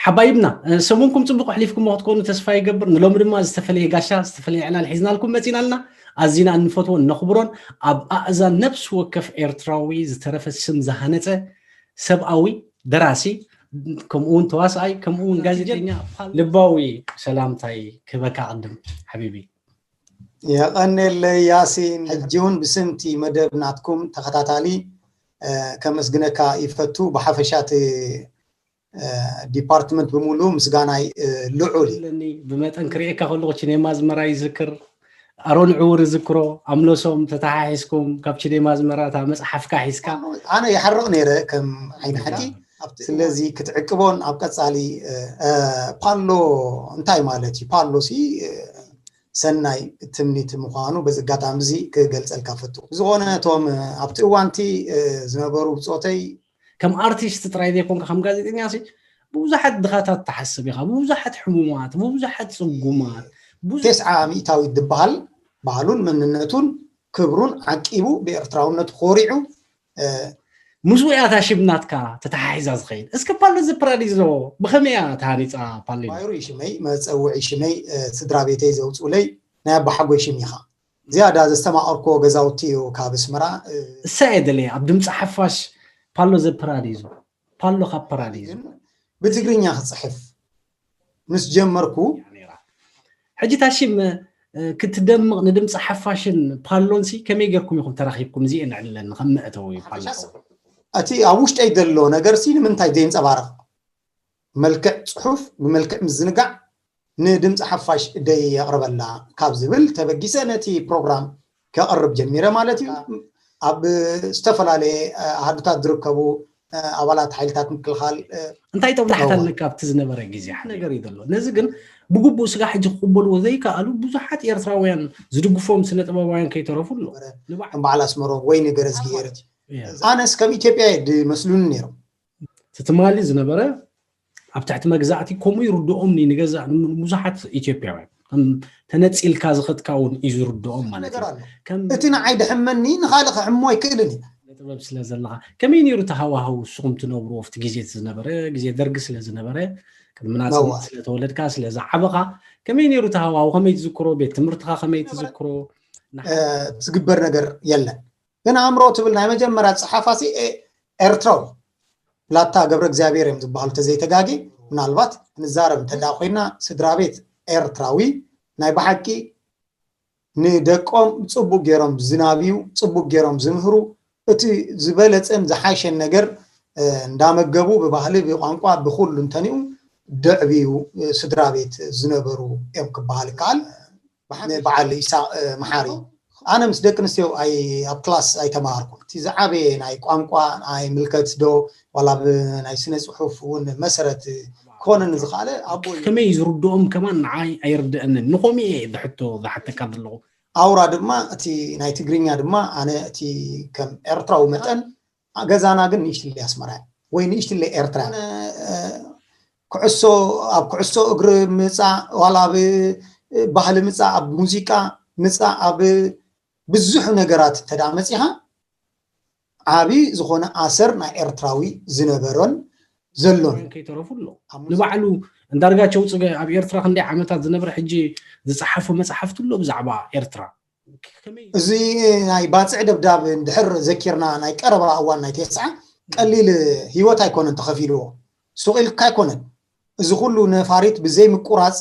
ሓባይብና፣ ሰሙንኩም ጽቡቕ ኣሕሊፍኩሞ ክትኮኑ ተስፋ ይገብር። ንሎሚ ድማ ዝተፈለየ ጋሻ፣ ዝተፈለየ ዕላል ሒዝናልኩም መጺና ኣለና። ኣዚና እንፈትዎን ነኽብሮን፣ ኣብ ኣእዛን ነፍሲ ወከፍ ኤርትራዊ ዝተረፈ ስም ዝሃነጸ ሰብኣዊ፣ ደራሲ፣ ከምኡ እውን ተዋስኣይ፣ ከምኡ እውን ጋዜጠኛ ልባዊ ሰላምታይ ክህበካ ቅድም ሓቢቢ። የቐኔለይ ያሲን። ሕጂ እውን ብስምቲ መደብ ናትኩም ተኸታታሊ ከመስግነካ ይፈቱ። ብሓፈሻ እቲ ዲፓርትመንት ብምሉኡ ምስጋናይ ልዑል እዩ። ብመጠን ክርእየካ ከለኹ ቺኔማ ኣዝመራ ይዝክር፣ ኣሮን ዕውር ይዝክሮ፣ ኣምለሶም ተተሓሒዝኩም ካብ ቺኔማ ኣዝመራ እታ መፅሓፍካ ሒዝካ። ኣነ ይሓርቕ ነይረ ከም ዓይኒ ሓቂ። ስለዚ ክትዕቅቦን ኣብ ቀፃሊ ፓሎ እንታይ ማለት እዩ? ፓሎ ሲ ሰናይ ትምኒት ምዃኑ በዚ ኣጋጣሚ እዚ ክገልፀልካ ፈቱ። ብዝኾነ እቶም ኣብቲ እዋንቲ ዝነበሩ ብፆተይ ከም ኣርቲስት ጥራይ ዘይኮንካ ከም ጋዜጠኛ ሲ ብብዙሓት ድኻታት ትሓስብ ኢኻ፣ ብብዙሓት ሕሙማት፣ ብብዙሓት ጽጉማት። ተስዓ ሚእታዊት ዝበሃል ባህሉን መንነቱን ክብሩን ዓቂቡ ብኤርትራውነቱ ኮሪዑ ምስኡ እያ እታ ሽም ናትካ ተተሓሒዛ ዝኸይድ። እስከ ፓሎ ዘ ፓራዲዞ ብኸመይ እያ ተሃኒፃ? ፓሎ ባይሩ ሽመይ፣ መፀውዒ ሽመይ፣ ስድራ ቤተይ ዘውፅኡለይ ናይ ኣባሓጎይ ሽም ኢኻ። ዝያዳ ዘስተማቐርኮ ገዛውቲ እዩ ካብ ኣስመራ። እሳ እየ ደለየ ኣብ ድምፂ ሓፋሽ ፓሎ ዘ ፓራዲዞ፣ ፓሎ ካብ ፓራዲዞ። ብትግርኛ ክፅሕፍ ምስ ጀመርኩ ሕጂ ታሽም ክትደምቕ ንድምፂ ሓፋሽን ፓሎንሲ ከመይ ጌርኩም ኢኹም ተራኺብኩም? እዚኤ ንዕልለን ከም መእተዊ ፓሎ። እቲ ኣብ ውሽጠይ ዘሎ ነገርሲ ንምንታይ ዘየንፀባርቕ? መልክዕ ፅሑፍ ብመልክዕ ምዝንጋዕ ንድምፂ ሓፋሽ ደይ የቕርበላ ካብ ዝብል ተበጊሰ ነቲ ፕሮግራም ከቕርብ ጀሚረ ማለት እዩ። ኣብ ዝተፈላለየ ኣሃዱታት ዝርከቡ ኣባላት ሓይልታት ምክልኻል እንታይ ጠብላሕታ ኣለካ ኣብቲ ዝነበረ ግዜ? ሓደ ነገር እዩ ዘሎ። ነዚ ግን ብግቡእ ስጋ ሕጂ ክቕበልዎ ዘይከኣሉ ብዙሓት ኤርትራውያን ዝድግፎም ስነ ጥበባውያን ከይተረፉ ኣሎ። ከም በዓል ኣስመሮም ወይ ንገረዝጊሄር ኣነስ ከም ኢትዮጵያ ድመስሉኒ ነይሮም። ትማሊ ዝነበረ ኣብ ትሕቲ መግዛእቲ ከምኡ ይርድኦም ንገዛእ ብዙሓት ኢትዮጵያውያን ከም ተነፂልካ ዝኸድካ እውን እዩ ዝርድኦም ማለት እዩ። እቲ ንዓይ ድሕመኒ ንኻልእ ክሕሞ ኣይክእልን እዩ። ጥበብ ስለ ዘለኻ ከመይ ነይሩ ተሃዋሃው ንስኹም ትነብርዎ ኣብቲ ግዜ ዝነበረ ግዜ ደርጊ ስለ ዝነበረ ቅድሚ ናፅነት ስለተወለድካ ስለ ዝዓበኻ ከመይ ነይሩ ተሃዋሃው? ከመይ ትዝክሮ? ቤት ትምህርትኻ ከመይ ትዝክሮ? ዝግበር ነገር የለን። ግን ኣእምሮ ትብል ናይ መጀመርያ ፀሓፋሲ ኤርትራዊ ላታ ገብረ እግዚኣብሔር እዮም ዝበሃሉ ተዘይተጋጊ ምናልባት ንዛረብ እንተ ኮይና ስድራ ቤት ኤርትራዊ ናይ ብሓቂ ንደቆም ፅቡቅ ገይሮም ዝናብዩ ፅቡቅ ገይሮም ዝምህሩ እቲ ዝበለፀን ዝሓሸን ነገር እንዳመገቡ ብባህሊ ብቋንቋ ብኩሉ እንተኒኡ ደዕብዩ ስድራ ቤት ዝነበሩ እዮም ክበሃል ይከኣል። በዓል ኢሳቅ መሓሪ ኣነ ምስ ደቂ ኣንስትዮ ኣብ ክላስ ኣይተማሃርኩን። እቲ ዝዓበየ ናይ ቋንቋ ኣይምልከት ዶ ዋላ ብናይ ስነ ፅሑፍ እውን መሰረት ክኾነኒ ዝኽኣለ ኣቦይ ከመይ ዝርድኦም ከማን ንዓይ ኣይርድአንን። ንኸምኡ እየ ዝሕቶ ዝሓተካ ዘለኹ። ኣውራ ድማ እቲ ናይ ትግርኛ ድማ ኣነ እቲ ከም ኤርትራዊ መጠን ገዛና ግን ንእሽትለይ ኣስመራ ወይ ንእሽትለይ ኤርትራ ኩዕሶ ኣብ ኩዕሶ እግሪ ምፃእ ዋላ ኣብ ባህሊ ምፃእ ኣብ ሙዚቃ ምፃእ ኣብ ብዙሕ ነገራት እንተ መፂኻ ዓብዪ ዝኾነ ኣሰር ናይ ኤርትራዊ ዝነበሮን ዘሎን ከይተረፉ ኣሎ። ንባዕሉ እንዳርጋቸው ፅገ ኣብ ኤርትራ ክንደይ ዓመታት ዝነበረ ሕጂ ዝፀሓፎ መፅሓፍቲ ኣሎ ብዛዕባ ኤርትራ። እዚ ናይ ባፅዕ ደብዳብ እንድሕር ዘኪርና ናይ ቀረባ እዋን ናይ ተስዓ ቀሊል ህይወት ኣይኮነን ተኸፊልዎ። ሱቕ ኢልካ ኣይኮነን። እዚ ኩሉ ነፋሪት ብዘይ ምቁራፅ